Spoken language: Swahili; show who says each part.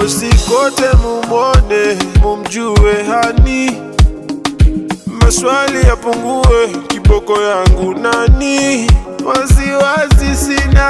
Speaker 1: Mposti kote mumwone, mumjue hani. Maswali yapungue, kiboko yangu nani? Wasiwasi sina.